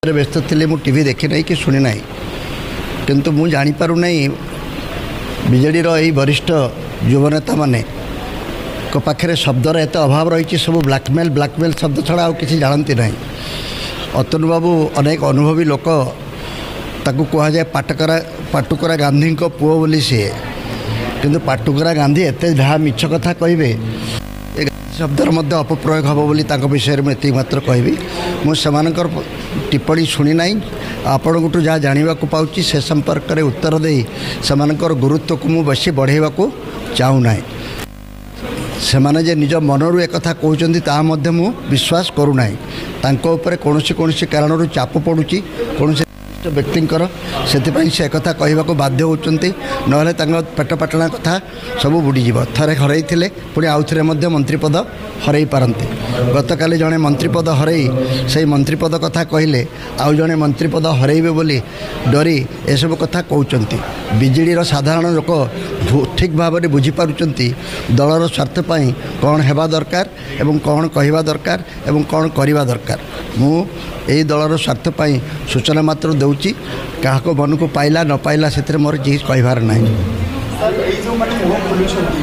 ବ୍ୟସ୍ତ ଥିଲି, ମୁଁ ଟିଭି ଦେଖିନାହିଁ କି ଶୁଣି ନାହିଁ। କିନ୍ତୁ ମୁଁ ଜାଣିପାରୁନାହିଁ, ବିଜେଡ଼ିର ଏଇ ବରିଷ୍ଠ ଯୁବନେତାମାନେ ଙ୍କ ପାଖରେ ଶବ୍ଦର ଏତେ ଅଭାବ ରହିଛି। ସବୁ ବ୍ଲାକମେଲ୍, ବ୍ଲାକମେଲ୍ ଶବ୍ଦ ଛଡ଼ା ଆଉ କିଛି ଜାଣନ୍ତି ନାହିଁ। ଅତନୁ ବାବୁ ଅନେକ ଅନୁଭବୀ ଲୋକ। ତାକୁ କୁହାଯାଏ ପାଟୁକରା ଗାନ୍ଧୀଙ୍କ ପୁଅ ବୋଲି ସିଏ। କିନ୍ତୁ ପାଟୁକରା ଗାନ୍ଧୀ ଏତେ ଯାହା ମିଛ କଥା କହିବେ, ଏ ଶବ୍ଦର ମଧ୍ୟ ଅପପ୍ରୟୋଗ ହେବ ବୋଲି ତାଙ୍କ ବିଷୟରେ ମୁଁ ଏତିକି ମାତ୍ର କହିବି। ମୁଁ ସେମାନଙ୍କର ଟିପ୍ପଣୀ ଶୁଣି ନାହିଁ। ଆପଣଙ୍କଠୁ ଯାହା ଜାଣିବାକୁ ପାଉଛି, ସେ ସମ୍ପର୍କରେ ଉତ୍ତର ଦେଇ ସେମାନଙ୍କର ଗୁରୁତ୍ୱକୁ ମୁଁ ବେଶୀ ବଢ଼େଇବାକୁ ଚାହୁଁନାହିଁ। ସେମାନେ ଯେ ନିଜ ମନରୁ ଏକଥା କହୁଛନ୍ତି, ତାହା ମଧ୍ୟ ମୁଁ ବିଶ୍ୱାସ କରୁନାହିଁ। ତାଙ୍କ ଉପରେ କୌଣସି କୌଣସି କାରଣରୁ ଚାପ ପଡ଼ୁଛି କୌଣସି ନିର୍ଦ୍ଦିଷ୍ଟ ବ୍ୟକ୍ତିଙ୍କର, ସେଥିପାଇଁ ସେ ଏକଥା କହିବାକୁ ବାଧ୍ୟ ହେଉଛନ୍ତି। ନହେଲେ ତାଙ୍କ ପେଟ ପାଟଣା କଥା ସବୁ ବୁଡ଼ିଯିବ। ଥରେ ହରାଇଥିଲେ, ପୁଣି ଆଉଥରେ ମଧ୍ୟ ମନ୍ତ୍ରୀପଦ ହରାଇ ପାରନ୍ତି। ଗତକାଲି ଜଣେ ମନ୍ତ୍ରୀପଦ ହରାଇ ସେଇ ମନ୍ତ୍ରୀପଦ କଥା କହିଲେ, ଆଉ ଜଣେ ମନ୍ତ୍ରୀପଦ ହରାଇବେ ବୋଲି ଡରି ଏସବୁ କଥା କହୁଛନ୍ତି। ବିଜେଡ଼ିର ସାଧାରଣ ଲୋକ ଠିକ୍ ଭାବରେ ବୁଝିପାରୁଛନ୍ତି ଦଳର ସ୍ୱାର୍ଥ ପାଇଁ କ'ଣ ହେବା ଦରକାର ଏବଂ କ'ଣ କହିବା ଦରକାର ଏବଂ କ'ଣ କରିବା ଦରକାର। ମୁଁ ଏଇ ଦଳର ସ୍ୱାର୍ଥ ପାଇଁ ସୂଚନା ମାତ୍ର ଦେଉଛି। କାହାକୁ ମନକୁ ପାଇଲା ନ ପାଇଲା, ସେଥିରେ ମୋର କିଛି କହିବାର ନାହିଁ। ସାର୍, ଏଇ ଯେଉଁମାନେ ମୁହଁ ଖୋଲୁଛନ୍ତି,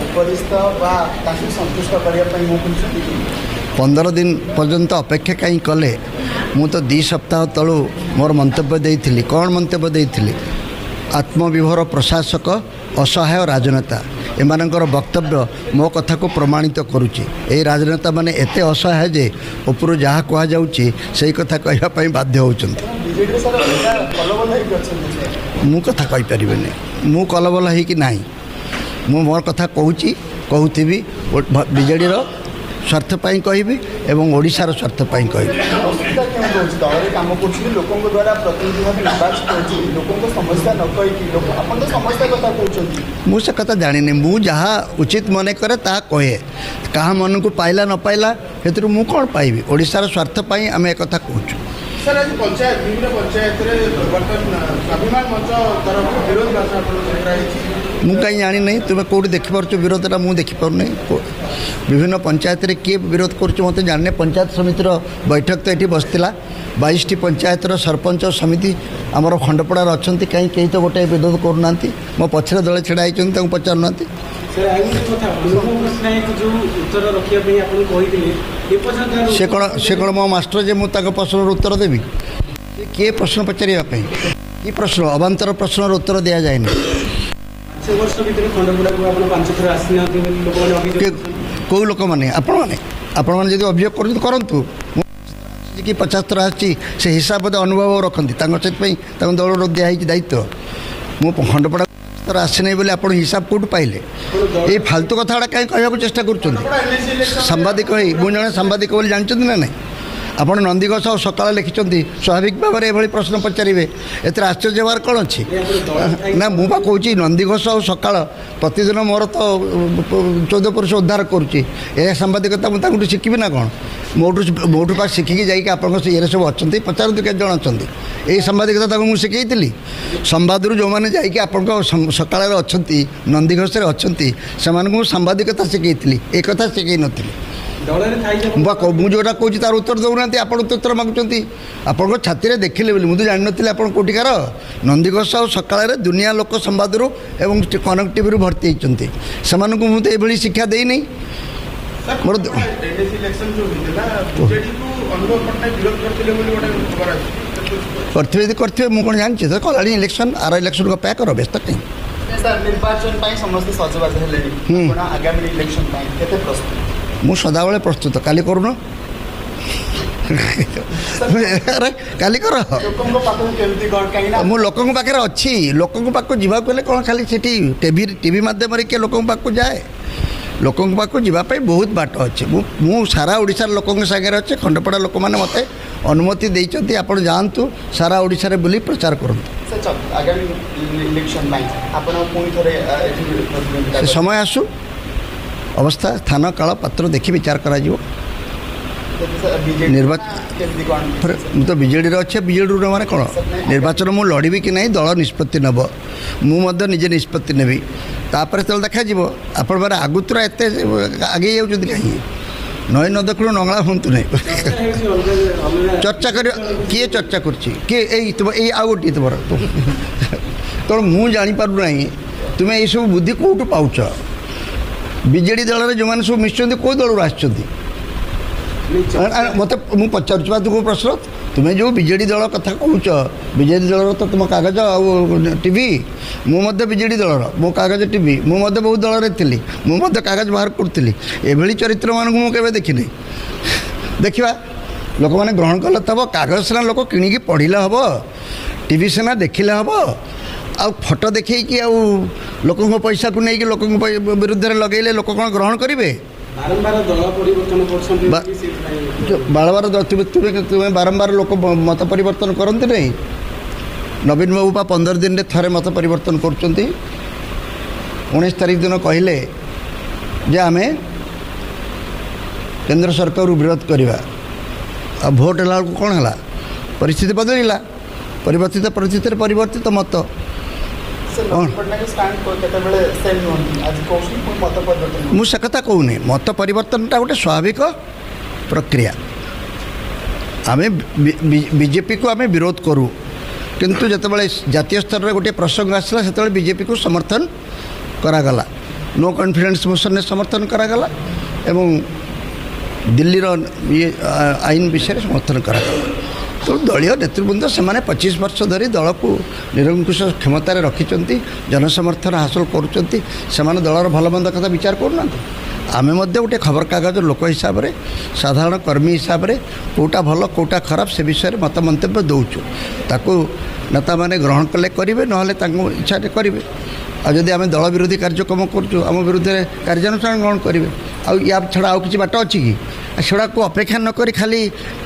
ଉପରିସ୍ଥ ବା ତାଙ୍କୁ ସନ୍ତୁଷ୍ଟ କରିବା ପାଇଁ ମୁହଁ ଖୋଲୁଛନ୍ତି କି? 15 ଦିନ ପର୍ଯ୍ୟନ୍ତ ଅପେକ୍ଷା କାହିଁ କଲେ? ମୁଁ ତ 2 ସପ୍ତାହ ତଳୁ ମୋର ମନ୍ତବ୍ୟ ଦେଇଥିଲି। କ'ଣ ମନ୍ତବ୍ୟ ଦେଇଥିଲି? ଆତ୍ମବିଭୋର ପ୍ରଶାସକ, ଅସହାୟ ରାଜନେତା। ଏମାନଙ୍କର ବକ୍ତବ୍ୟ ମୋ କଥାକୁ ପ୍ରମାଣିତ କରୁଛି। ଏଇ ରାଜନେତାମାନେ ଏତେ ଅସହାୟ ଯେ ଉପରୁ ଯାହା କୁହାଯାଉଛି, ସେଇ କଥା କହିବା ପାଇଁ ବାଧ୍ୟ ହେଉଛନ୍ତି। ବିଜେଡ଼ିରେ ସାର୍, ଅଲଗା କଲବଲ ହେଇକି ଅଛନ୍ତି ସାର୍। ମୁଁ କଥା କହିପାରିବିନି। ମୁଁ କଲବଲ ହେଇକି ନାହିଁ। ମୁଁ ମୋର କଥା କହୁଛି, କହୁଥିବି। ବିଜେଡ଼ିର ସ୍ୱାର୍ଥ ପାଇଁ କହିବି ଏବଂ ଓଡ଼ିଶାର ସ୍ୱାର୍ଥ ପାଇଁ କହିବି। ଅସୁବିଧା କେଉଁଠି ହେଉଛି? ଦଳରେ କାମ କରୁଛନ୍ତି, ଲୋକଙ୍କ ଦ୍ୱାରା ପ୍ରତିନିଧି ଭାବେ ନିର୍ବାଚିତ ହେଉଛନ୍ତି, ଲୋକଙ୍କ ସମସ୍ୟା ନ କହିକି ଲୋକ, ଆପଣ ତ ସମସ୍ୟା କଥା କହୁଛନ୍ତି। ମୁଁ ସେ କଥା ଜାଣିନି। ମୁଁ ଯାହା ଉଚିତ ମନେ କରେ, ତାହା କହେ। କାହା ମନକୁ ପାଇଲା ନ ପାଇଲା, ସେଥିରୁ ମୁଁ କ'ଣ ପାଇବି? ଓଡ଼ିଶାର ସ୍ୱାର୍ଥ ପାଇଁ ଆମେ ଏକଥା କହୁଛୁ। ସାର୍, ଆଜି ବିଭିନ୍ନ ପଞ୍ଚାୟତରେ ବର୍ତ୍ତମାନ ସ୍ୱାଭିମାନ ମଞ୍ଚ ତରଫରୁ ବିରୋଧ ଭାଷଣ ଆପଣଙ୍କୁ କରାଯାଇଛି। ମୁଁ କାହିଁ ଜାଣିନାହିଁ। ତୁମେ କେଉଁଠି ଦେଖିପାରୁଛ ବିରୋଧଟା? ମୁଁ ଦେଖିପାରୁନାହିଁ। ବିଭିନ୍ନ ପଞ୍ଚାୟତରେ କିଏ ବିରୋଧ କରୁଛି, ମୋତେ ଜାଣିନି। ପଞ୍ଚାୟତ ସମିତିର ବୈଠକ ତ ଏଠି ବସିଥିଲା। 22ଟି ପଞ୍ଚାୟତର ସରପଞ୍ଚ ସମିତି ଆମର ଖଣ୍ଡପଡ଼ାରେ ଅଛନ୍ତି। କାହିଁ କେହି ତ ଗୋଟେ ବିରୋଧ କରୁନାହାନ୍ତି। ମୋ ପଛରେ ଦଳେ ଛିଡ଼ା ହେଇଛନ୍ତି, ତାଙ୍କୁ ପଚାରୁନାହାନ୍ତି। ସାର୍, ଆଉ ଗୋଟେ କଥା, ଅନୁଭବ ପଟ୍ଟନାୟକ ଯେଉଁ ଉତ୍ତର ରଖିବା ପାଇଁ ଆପଣଙ୍କୁ କହିଥିଲେ, ଏପର୍ଯ୍ୟନ୍ତ ତାର ସେ କ'ଣ ମୋ ମାଷ୍ଟର ଯେ ମୁଁ ତାଙ୍କ ପ୍ରଶ୍ନର ଉତ୍ତର ଦେବି? ସେ କିଏ ପ୍ରଶ୍ନ ପଚାରିବା ପାଇଁ? କି ପ୍ରଶ୍ନ? ଅବାନ୍ତର ପ୍ରଶ୍ନର ଉତ୍ତର ଦିଆଯାଏନି। 5 ବର୍ଷ ଭିତରେ ଖଣ୍ଡପଡ଼ାକୁ ଆପଣ ପାଞ୍ଚ ଥର ଆସିନାହାନ୍ତି ବୋଲି ଲୋକମାନେ ଅଭିଯୋଗ କରୁଛନ୍ତି। କେଉଁ ଲୋକମାନେ? ଆପଣମାନେ? ଆପଣମାନେ ଯଦି ଅଭିଯୋଗ କରୁଛନ୍ତି, କରନ୍ତୁ। ମୁଁ ଆସିଛି କି 50 ଥର ଆସିଛି, ସେ ହିସାବ ବୋଧେ ଅନୁଭବ ରଖନ୍ତି ତାଙ୍କ। ସେଥିପାଇଁ ତାଙ୍କ ଦଳର ଦିଆହେଇଛି ଦାୟିତ୍ୱ। ମୁଁ ଖଣ୍ଡପଡ଼ା ଥର ଆସିନାହିଁ ବୋଲି ଆପଣ ହିସାବ କେଉଁଠୁ ପାଇଲେ? ଏଇ ଫାଲତୁ କଥା ଗୁଡ଼ା କାହିଁ କହିବାକୁ ଚେଷ୍ଟା କରୁଛନ୍ତି? ସାମ୍ବାଦିକ ହେଇ, ମୁଁ ଜଣେ ସାମ୍ବାଦିକ ବୋଲି ଜାଣିଛନ୍ତି ନା ନାହିଁ? ଆପଣ ନନ୍ଦିଘୋଷ ଆଉ ସକାଳ ଲେଖିଛନ୍ତି, ସ୍ୱାଭାବିକ ଭାବରେ ଏଭଳି ପ୍ରଶ୍ନ ପଚାରିବେ। ଏଥିରେ ଆଶ୍ଚର୍ଯ୍ୟ ହେବାର କ'ଣ ଅଛି? ନା, ମୁଁ ବା କହୁଛି, ନନ୍ଦିଘୋଷ ଆଉ ସକାଳ ପ୍ରତିଦିନ ମୋର ତ 14 ପୁରୁଷ ଉଦ୍ଧାର କରୁଛି। ଏ ସାମ୍ବାଦିକତା ମୁଁ ତାଙ୍କଠୁ ଶିଖିବି ନା କ'ଣ? ମୋଠୁ ପା ଶିଖିକି ଯାଇକି ଆପଣଙ୍କ ସେ ଇଏରେ ସବୁ ଅଛନ୍ତି। ପଚାରନ୍ତୁ କେତେ ଜଣ ଅଛନ୍ତି। ଏଇ ସାମ୍ବାଦିକତା ତାକୁ ମୁଁ ଶିଖେଇଥିଲି? ସମ୍ବାଦରୁ ଯେଉଁମାନେ ଯାଇକି ଆପଣଙ୍କ ସକାଳରେ ଅଛନ୍ତି, ନନ୍ଦିଘୋଷରେ ଅଛନ୍ତି, ସେମାନଙ୍କୁ ମୁଁ ସାମ୍ବାଦିକତା ଶିଖେଇଥିଲି, ଏ କଥା ଶିଖେଇ ନଥିଲି। ଦଳରେ ଥାଇକି ମୁଁ ବା ମୁଁ ଯେଉଁଟା କହୁଛି, ତାର ଉତ୍ତର ଦେଉନାହାନ୍ତି। ଆପଣ ଉତ୍ତର ମାଗୁଛନ୍ତି। ଆପଣଙ୍କ ଛାତିରେ ଦେଖିଲେ ବୋଲି ମୁଁ ତ ଜାଣିନଥିଲି ଆପଣ କେଉଁଠିକାର। ନନ୍ଦିଘୋଷ ଆଉ ସକାଳରେ ଦୁନିଆ ଲୋକ ସମ୍ବାଦରୁ ଏବଂ କନକ ଟିଭିରୁ ଭର୍ତ୍ତି ହେଇଛନ୍ତି। ସେମାନଙ୍କୁ ମୁଁ ତ ଏଇଭଳି ଶିକ୍ଷା ଦେଇନି। ମୋର ଏନ୍ଏସି ଇଲେକ୍ସନ ଯେଉଁ ହେଇଥିଲା, ବିଜେଡିକୁ ଅନୁଭବ ପଟ୍ଟନାୟକ ବିରୋଧ କରିଥିଲେ ବୋଲି ଗୋଟେ ଖବର ଆସୁଛି। କରିଥିବେ ଯଦି କରିଥିବେ, ମୁଁ କ'ଣ ଜାଣିଛି? ତ କଲାଣି ଇଲେକ୍ସନ୍, ଆର ଇଲେକ୍ସନକୁ ଅପେକ୍ଷା କର, ବ୍ୟସ୍ତ କାହିଁ? ସାର୍, ନିର୍ବାଚନ ପାଇଁ ସମସ୍ତେ ସଜବାଜ ହେଲେଣି। ଆପଣ ଆଗାମୀ ଇଲେକ୍ସନ ପାଇଁ କେତେ ପ୍ରସ୍ତୁତ? ମୁଁ ସଦାବେଳେ ପ୍ରସ୍ତୁତ। କାଲି କରୁନ। ଆରେ, କାଲି କର। ଲୋକଙ୍କ ପାଖକୁ କେମିତି କ'ଣ, କାହିଁକି ନା ମୁଁ ଲୋକଙ୍କ ପାଖରେ ଅଛି। ଲୋକଙ୍କ ପାଖକୁ ଯିବାକୁ ହେଲେ କ'ଣ ଖାଲି ସେଠି ଟିଭି ମାଧ୍ୟମରେ କିଏ ଲୋକଙ୍କ ପାଖକୁ ଯାଏ? ଲୋକଙ୍କ ପାଖକୁ ଯିବା ପାଇଁ ବହୁତ ବାଟ ଅଛି। ମୁଁ ସାରା ଓଡ଼ିଶାର ଲୋକଙ୍କ ସାଙ୍ଗରେ ଅଛି। ଖଣ୍ଡପଡ଼ା ଲୋକମାନେ ମୋତେ ଅନୁମତି ଦେଇଛନ୍ତି, ଆପଣ ଯାଆନ୍ତୁ, ସାରା ଓଡ଼ିଶାରେ ବୁଲି ପ୍ରଚାର କରନ୍ତୁ। ସାର୍, ଆଗାମୀ ଇଲେକ୍ସନ ପାଇଁ ଆପଣ ପୁଣି ଥରେ ଏଠି ପ୍ରତିଦ୍ୱନ୍ଦ୍ୱିତା ସେ ସମୟ ଆସୁ, ଅବସ୍ଥା, ସ୍ଥାନ, କାଳ, ପାତ୍ର ଦେଖି ବିଚାର କରାଯିବ। କରିବେ। ସାର୍, ବିଜେଡି କେମିତି କ'ଣ? ଫେରେ ମୁଁ ତ ବିଜେଡ଼ିରେ ଅଛି। ବିଜେଡ଼ିରୁ ମାନେ କ'ଣ? ନିର୍ବାଚନ ମୁଁ ଲଢ଼ିବି କି ନାହିଁ, ଦଳ ନିଷ୍ପତ୍ତି ନେବ। ମୁଁ ମଧ୍ୟ ନିଜେ ନିଷ୍ପତ୍ତି ନେବି। ତାପରେ ସେତେବେଳେ ଦେଖାଯିବ। ଆପଣମାନେ ଆଗୁତୁରା ଏତେ ଆଗେଇ ଯାଉଛନ୍ତି କାହିଁକି? ନଈ ନ ଦେଖୁଣୁ ନଙ୍ଗଳା ହୁଅନ୍ତୁ ନାହିଁ। ଚର୍ଚ୍ଚା ହେଉଛି ଅଲଗା ଅଲଗା। ଚର୍ଚ୍ଚା କରି କିଏ ଚର୍ଚ୍ଚା କରୁଛି? କିଏ? ଏଇ ତୁମ ଏଇ ଆଉ ଗୋଟିଏ ତୁମର। ତେଣୁ ମୁଁ ଜାଣିପାରୁନାହିଁ, ତୁମେ ଏଇସବୁ ବୁଦ୍ଧି କେଉଁଠୁ ପାଉଛ? ବିଜେଡ଼ି ଦଳରେ ଯେଉଁମାନେ ସବୁ ମିଶୁଛନ୍ତି, କେଉଁ ଦଳରୁ ଆସିଛନ୍ତି? ମୋତେ ମୁଁ ପଚାରୁଛି ବା ତୁମକୁ ପ୍ରଶ୍ନ। ତୁମେ ଯେଉଁ ବିଜେଡ଼ି ଦଳ କଥା କହୁଛ, ବିଜେଡ଼ି ଦଳର ତ ତୁମ କାଗଜ ଆଉ ଟିଭି। ମୁଁ ମଧ୍ୟ ବିଜେଡ଼ି ଦଳର, ମୋ କାଗଜ, ଟିଭି। ମୁଁ ମଧ୍ୟ ବହୁତ ଦଳରେ ଥିଲି, ମୁଁ ମଧ୍ୟ କାଗଜ ବାହାର କରୁଥିଲି। ଏଭଳି ଚରିତ୍ରମାନଙ୍କୁ ମୁଁ କେବେ ଦେଖିନି। ଦେଖିବା, ଲୋକମାନେ ଗ୍ରହଣ କଲେ ତ ହେବ। କାଗଜ ସିନା ଲୋକ କିଣିକି ପଢ଼ିଲେ ହେବ, ଟିଭି ସିନା ଦେଖିଲେ ହେବ। ଆଉ ଫଟୋ ଦେଖେଇକି ଆଉ ଲୋକଙ୍କ ପଇସାକୁ ନେଇକି ଲୋକଙ୍କ ବିରୁଦ୍ଧରେ ଲଗେଇଲେ ଲୋକ କ'ଣ ଗ୍ରହଣ କରିବେ? ବାରମ୍ବାର ଦଳ ପରିବର୍ତ୍ତନ କରୁଛନ୍ତି ସେଥିପାଇଁ। ବାରମ୍ବାର ତୁମେ ତୁମେ ବାରମ୍ବାର ଲୋକ ମତ ପରିବର୍ତ୍ତନ କରନ୍ତି ନାହିଁ? ନବୀନ ବାବୁ ପା 15 ଦିନରେ ଥରେ ମତ ପରିବର୍ତ୍ତନ କରୁଛନ୍ତି। 19 ତାରିଖ ଦିନ କହିଲେ ଯେ ଆମେ କେନ୍ଦ୍ର ସରକାରକୁ ବିରୋଧ କରିବା। ଆଉ ଭୋଟ ହେଲା ବେଳକୁ କ'ଣ ହେଲା? ପରିସ୍ଥିତି ବଦଳିଲା। ପରିବର୍ତ୍ତିତ ପରିସ୍ଥିତିରେ ପରିବର୍ତ୍ତିତ ମତ। ସାର୍, ନବୀନ ପଟ୍ଟନାୟକ ଷ୍ଟାଣ୍ଡ କେତେବେଳେ ସେମ୍ ନୁହନ୍ତି। ଆଜି କହୁଛନ୍ତି, ପୁଣି ମତ ପରିବର୍ତ୍ତନ। ମୁଁ ସେ କଥା କହୁନି। ମତ ପରିବର୍ତ୍ତନଟା ଗୋଟେ ସ୍ୱାଭାବିକ ପ୍ରକ୍ରିୟା। ଆମେ ବିଜେପିକୁ ଆମେ ବିରୋଧ କରୁ, କିନ୍ତୁ ଯେତେବେଳେ ଜାତୀୟ ସ୍ତରରେ ଗୋଟିଏ ପ୍ରସଙ୍ଗ ଆସିଲା, ସେତେବେଳେ ବିଜେପିକୁ ସମର୍ଥନ କରାଗଲା। ନୋ କନଫିଡେନ୍ସ ମୋସନରେ ସମର୍ଥନ କରାଗଲା ଏବଂ ଦିଲ୍ଲୀର ଇଏ ଆଇନ ବିଷୟରେ ସମର୍ଥନ କରାଗଲା। ତେଣୁ ଦଳୀୟ ନେତୃବୃନ୍ଦ, ସେମାନେ 25 ବର୍ଷ ଧରି ଦଳକୁ ନିରଙ୍କୁଶ କ୍ଷମତାରେ ରଖିଛନ୍ତି, ଜନସମର୍ଥନ ହାସଲ କରୁଛନ୍ତି। ସେମାନେ ଦଳର ଭଲ ମନ୍ଦ କଥା ବିଚାର କରୁନାହାନ୍ତି? ଆମେ ମଧ୍ୟ ଗୋଟେ ଖବରକାଗଜ ଲୋକ ହିସାବରେ, ସାଧାରଣ କର୍ମୀ ହିସାବରେ କେଉଁଟା ଭଲ, କେଉଁଟା ଖରାପ, ସେ ବିଷୟରେ ମତ ମନ୍ତବ୍ୟ ଦେଉଛୁ। ତାକୁ ନେତାମାନେ ଗ୍ରହଣ କଲେ କରିବେ, ନହେଲେ ତାଙ୍କ ଇଚ୍ଛାରେ କରିବେ। ଆଉ ଯଦି ଆମେ ଦଳ ବିରୋଧୀ କାର୍ଯ୍ୟକ୍ରମ କରୁଛୁ, ଆମ ବିରୁଦ୍ଧରେ କାର୍ଯ୍ୟାନୁଷ୍ଠାନ ଗ୍ରହଣ କରିବେ। ଆଉ ୟା ଛଡ଼ା ଆଉ କିଛି ବାଟ ଅଛି କି? ଆଉ ସେଗୁଡ଼ାକୁ ଅପେକ୍ଷା ନ କରି ଖାଲି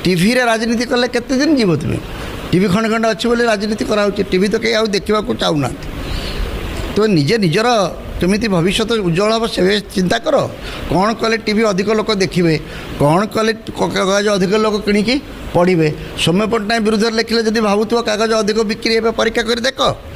ଟିଭିରେ ରାଜନୀତି କଲେ କେତେ ଦିନ ଯିବ ତୁମେ? ଟିଭି ଖଣ୍ଡେ ଖଣ୍ଡେ ଅଛି ବୋଲି ରାଜନୀତି କରାହେଉଛି। ଟିଭି ତ କେହି ଆଉ ଦେଖିବାକୁ ଚାହୁଁନାହାନ୍ତି। ତୁମେ ନିଜେ ନିଜର କେମିତି ଭବିଷ୍ୟତ ଉଜ୍ଜଳ ହେବ ସେ ଚିନ୍ତା କର। କ'ଣ କଲେ ଟିଭି ଅଧିକ ଲୋକ ଦେଖିବେ? କ'ଣ କଲେ କାଗଜ ଅଧିକ ଲୋକ କିଣିକି ପଢ଼ିବେ? ସୌମ୍ୟ ପଟ୍ଟନାୟକ ବିରୁଦ୍ଧରେ ଲେଖିଲେ ଯଦି ଭାବୁଥିବ କାଗଜ ଅଧିକ ବିକ୍ରି ହେବେ, ପରୀକ୍ଷା କରି ଦେଖ।